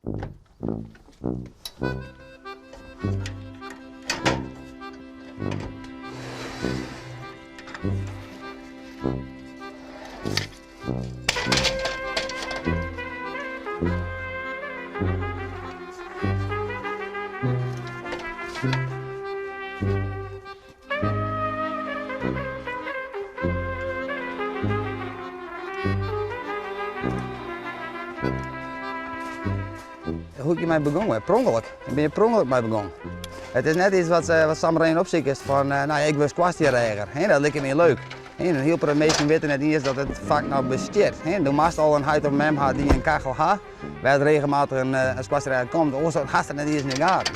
Hoe ik hjirmei begûn ben? Per ûngelok. Ik bin hjir per ûngelok mei begûn. It is net yts wat, wat samar even opsikest fan, no ja, ik wurd skoarstienreger. Hè, dat liket my leuk. Hè, in hiel protte minsken witte net iens dat it fak noch bestiet. Hè, do moatst al in heit of mem ha dy't in kachel ha, wêr't regelmatich in skoarstienreger komt, oars hast it net iens yn de gaten.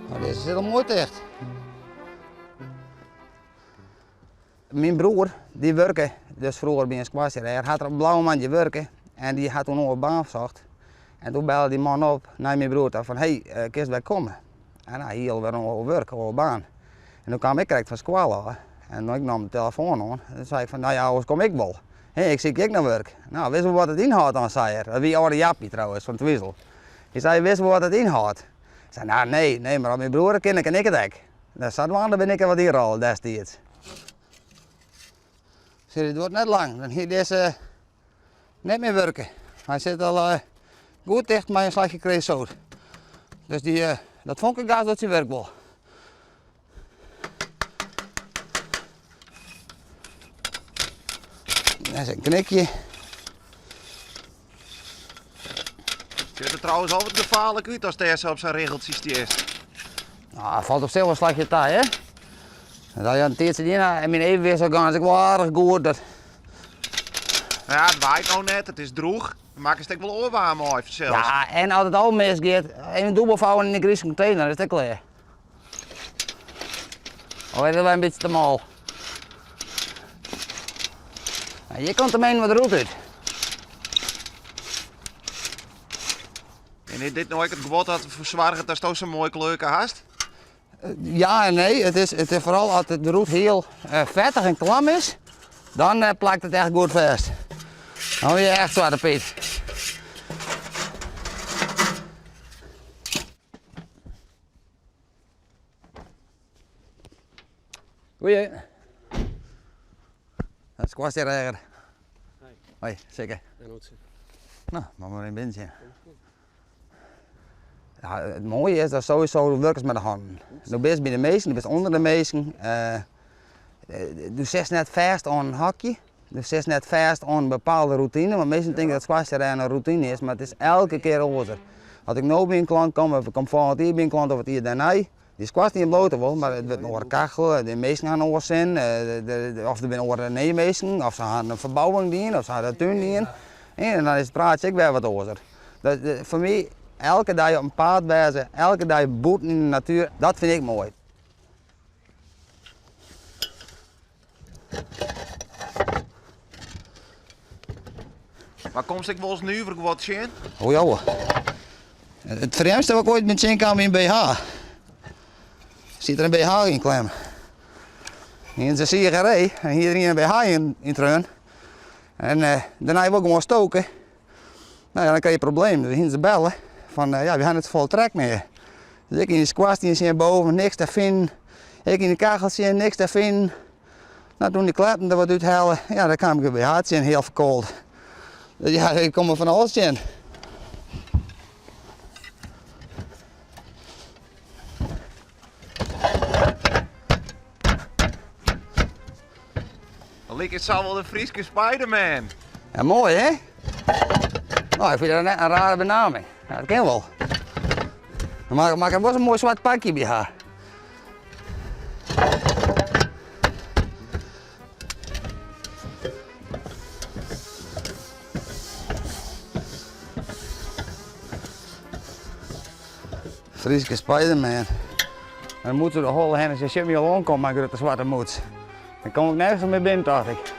Nou, dizze sit al moai ticht. Myn broer, dy wurke dus froeger by in skoarstienreger, hat der op Blauwe Moandei wurke en dy hat toen in oare baan socht. En toen belle dy man op nei myn broer ta fan hey, kinst wer komme? En hy hie alwer in oar wurk, in oare baan. En doe kaam ik krekt fan skoalle ôf en ik naam de telefoan oan en toen sei ik fan no ja, oars kom ik wol. Hé, ik sykje ek nei wurk. No, witst wol wat it ynhâldt dan, sei er. Dat wie âlde Jappie trouwens, fan Twizel. Hy sei, witst wol wat it ynhâldt? Ik sei, no nee, nee, mar as myn broer it kin, dan kin ik it ek. No, sadwaande bin ik der wat ynrôle destiids. Sjoch, it duorret net lang, dan hie dizze net mear wurke. Hy sit al goed ticht mei in slachje kreosoat. Dus dy, dat fonkegas docht syn wurk wol. Dêr sit in knikje. Sjocht der trouwens al wat gefaarlik út as dêr sa op sa'n richeltsje stiest. Nou, falt op sich wol in slachje ta, hè? Dat ha in tiidsje dien en myn evenwichtsorgaan is ek wol aardich goed. Dat... Nou ja, it waait no net, it is drûch. Dan makkest ek wol oar waar mei fansels. Ja, en as it al misgiet, even dûbel fouwen yn de grize container, dan is it ek klear. Oh, is dat in bytsje te mâl. Nou, hjir komt der wat roet út. En is dit no ek it guod dat derfoar soarget datsto sa'n moai kleurke hast? Ja en nee. It is foaral as de roet hiel fettich en klam is, dan plakt it echt goed fêst. Dan wurdt je echt Swarte Pyt. Goeie. Dat is skoarstienreger. Hoi, Sikke. No, moat mar even binnen sjen. Ja, it moaie is dat sowieso wurkest mei de hannen. Do bist by de minsken, do bist ûnder de minsken. Do sitst net fêst oan in hokje, do sitst net fêst oan in bepaalde rûtine, want minsken tinke dat skoarstienrêden in rûtine is, mar it is elke kear oars. As ik no by in klant kom, of ik kom folgjend jier by in klant of it jier dêrnei, dy skoarstien bliuwt der wol, mar it wurdt in oare kachel, de minsken ha in oar sin, of der binne oare nije minsken, of se ha in ferbouwing dien, of se ha de tún dien. En dan is it praatsje ek wer wat oars. Foar my, elke dei op 'en paad wêze, elke dei bûten yn de natuer, dat fyn ik moai. Mar komst ek wolris nuver guod tsjin? O ja hoor. It frjemdste wat ik oait bin tsjinkaam wie in BH. Siet der in BH yn klem. Hienen se siegerij en hie der ien in BH yn yn treaun. En eh, dêrnei wol gewoan stoke. No ja, dan krije je problemen. Dus hienen se belle fan eh, ja, wy ha net safolle trek mear. Dus ik yn de skoarstien sjen boven, niks te finen. Ik yn de kachel sjen, niks te finen. No, toen dy kleppen der wat úthelle, ja, dan kaam ik in BH tsjin, hiel ferkoald. Dus ja, ik kom der fan alles tsjin. Dan liket it sa wol de Fryske Spiderman. Ja, moai hè? No, ik fyn dat net in rare benaming. Ja, dat kin wol. Dan moat ik wol in moai swart pakje by ha. Fryske Spiderman. Dan moeten de holle heen en se sjit my al oankommen mei grutte swarte mûts. Dan kom ik nergens mear binnen, tocht ik.